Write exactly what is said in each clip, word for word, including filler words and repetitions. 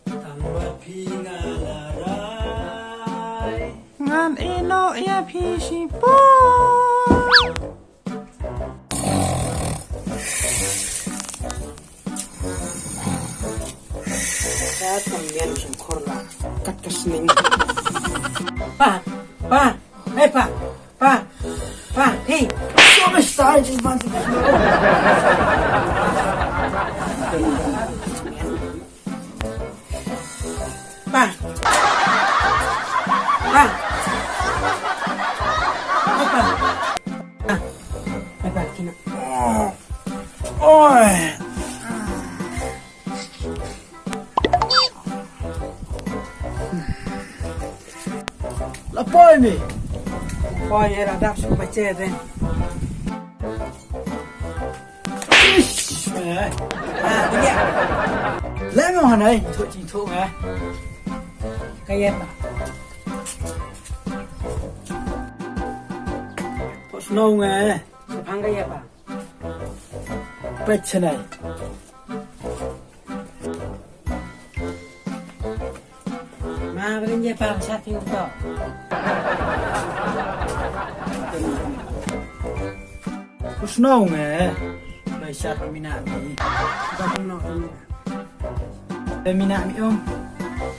Tang ba phi nga la rai. Ngan ïeh noh ïa phi shipor. Ka tang ngen shongkhor la kat ka sning. Pa, pa, hey pa, pa, pa, hey. So much time just want to Pa. Pa. Pa. Pa. Pa. Kina. Oi. La poi mi. Poi era dap suk bache de. Ish, eh. Ah, dia. Lem mo hanai, thu chi thu eh. Ka ïa pa. Pos no nge. Ka phang ka ïa pa. Pet chenai. Ma, ba kin je pa sha phi to. Ku shnong eh. Bai sha ka mina mi. Ba kin no ka mina. Ba mina mi um.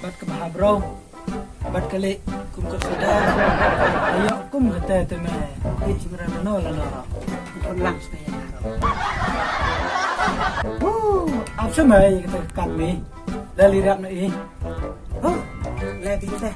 Bat ka bha bro. Bat ka leh kum ka soda. Ayo kum ka te te me. Ti chimra no la no. Kun lang spe ya no. Woo, ap sha mai ka te kam mi. Lali rap na i. Huh? Lali kita.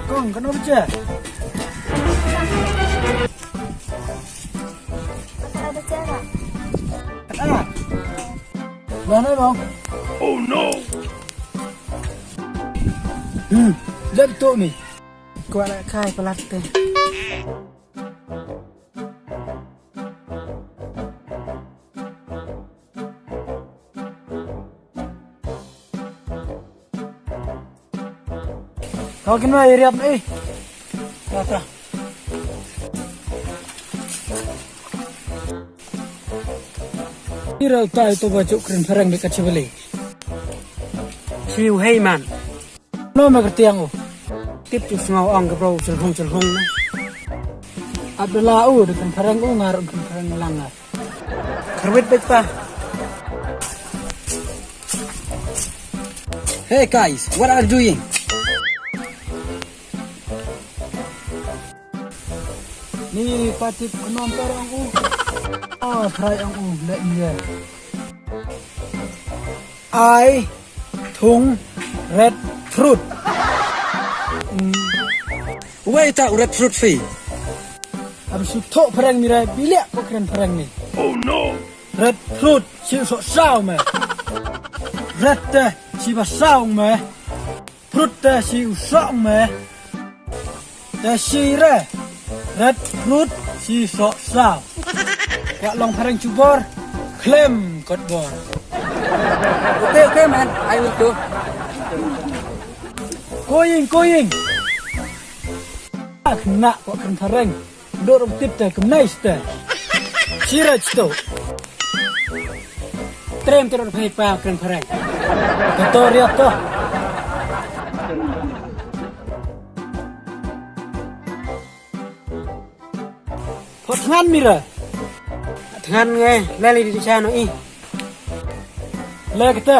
Kong, kano bacha? Kata bacha ka? Kata? Mana bang? Oh no! Hmm, lep tu ni. Kuala kai pelat teh. Kau kena iriap ni. Kata. Ira utai tu baju kren perang dekat Cibeli. Siu hei man. No me kyrtiang u. Tip tu sngaw ong ka bro chelhung chelhung na. Abdullah u de kan phareng u ngar kan phareng lang ngar. Kyrwit bet pa. Hey guys, what are you doing? Ni patip kunom tar ong u. Ah, try ong u le ye. Ai thung red fruit. Hmm. Wei ta red fruit phi. Am su tho phareng mi rai bilia ko kren phareng ni. Oh no. Red fruit si so sao me. Red te si ba sao me. Fruit te si u sok me. Te si re. Red fruit si sok sa. Ka long phareng chubor. Klem kot bor. Okay, okay, man. I will do. Koying, koying. Ak na ko kan phareng. Dor tip te kemnai ste. Siraj to. Trem teror phai pa kren phareng. Kato riat to. Ko thngan mira. Thngan nge lali di cha no i. Le kete.